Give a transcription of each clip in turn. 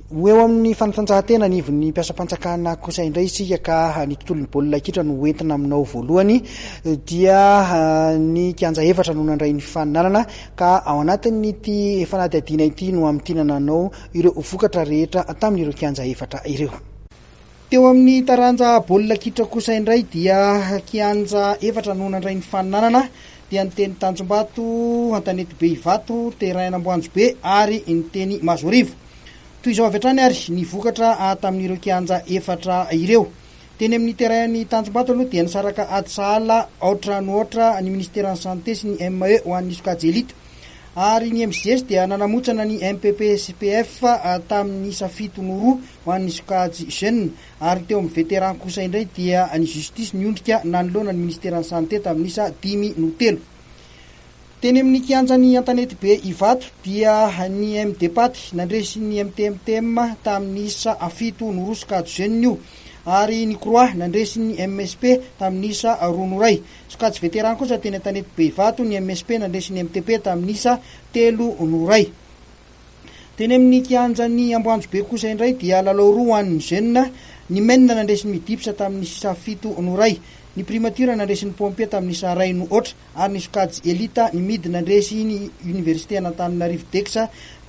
Ho eo amin'ny fanatanjahantena anivon'ny mpiasam-panjakana kosa indray isika ka ny tontolon'ny baolina kitra no hoentina aminao voalohany dia ny kianja efatra no nandray ny faninanana ka ao anatin'ity fanadihadiana ity no hamintinana anao ireo vokatra rehetra tamin'ireo kianja efatra ireo. Teo amin'ny taranja baolina kitra kosa indray dia kianja efatra no nandray ny faninanana dia ny teny Tanjombato, Antanetibe Ivato, Terrain Amboanjobe ary ny teny Mahazoarivo. Toy izao avy hatrany ary ny vokatra tamin'ireo kianja efatra ireo. Teny amin'ny terrain-n'i Tanjombato aloha dia nisaraka ady sahala aotra no aotra ny minisiteran'ny Santé sy ny ME ho an'ny sokajy Elite. Ary ny MJS dia nanamotsana ny MPP sy PF tamin'ny isa 7 no 2 ho an'ny sokajy Jeune. Ary teo amin'ny Vétéran kosa indray dia ny Justice niondrika nanoloana ny minisiteran'ny Santé tamin'ny isa 5 no 3. Teny amin'ny kianjan'i Antanetibe Ivato dia ny MDPAT nandresy ny MTMTM tamin'ny isa 7 no 2 sokajy Jeune io. Ary ny Croix nandresy ny MSP tamin'ny isa 2 no 1. Sokajy Vétéran kosa teny Antanetibe Ivato ny MSP nandresy ny MTP tamin'ny isa 3 no 1. Teny amin'ny kianjan'i Amboanjobe kosa indray dia lalao roa ho an'ny Jeune, ny Men nandresy ny Midips tamin'ny isa 7 no 1, ny Primature nandresy ny Pompier tamin'ny isa 1 no aotra ary ny sokajy Elite ny Mid nandresy ny Université an'Antananarivo Dex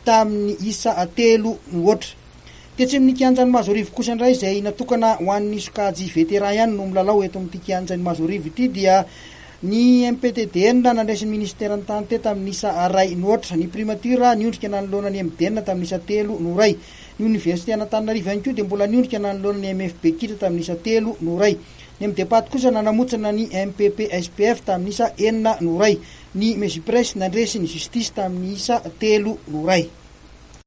tamin'ny isa 3 no aotra. Tetsy amin'ny kianjan'i Mahazoarivo kosa indray izay natokana ho an'ny sokajy vétéran ihany no milalao eto amin'ity kianjan'i Mahazoarivo ity dia ny MPTDN nandresy ny minisiteran'ny Tante tamin'ny isa iray no aotra, ny Primature niondrika nanoloana ny MDN tamin'ny isa telo no iray. Ny Oniversite an'Antananarivo ihany koa dia mbola niondrika nanoloana ny MFB Kitra tamin'ny isa telo no iray. Ny MDPAT kosa nanamotsana ny MPPSPF tamin'ny isa enina no iray. Ny Mesupress nandresy ny Justice tamin'ny isa telo no iray.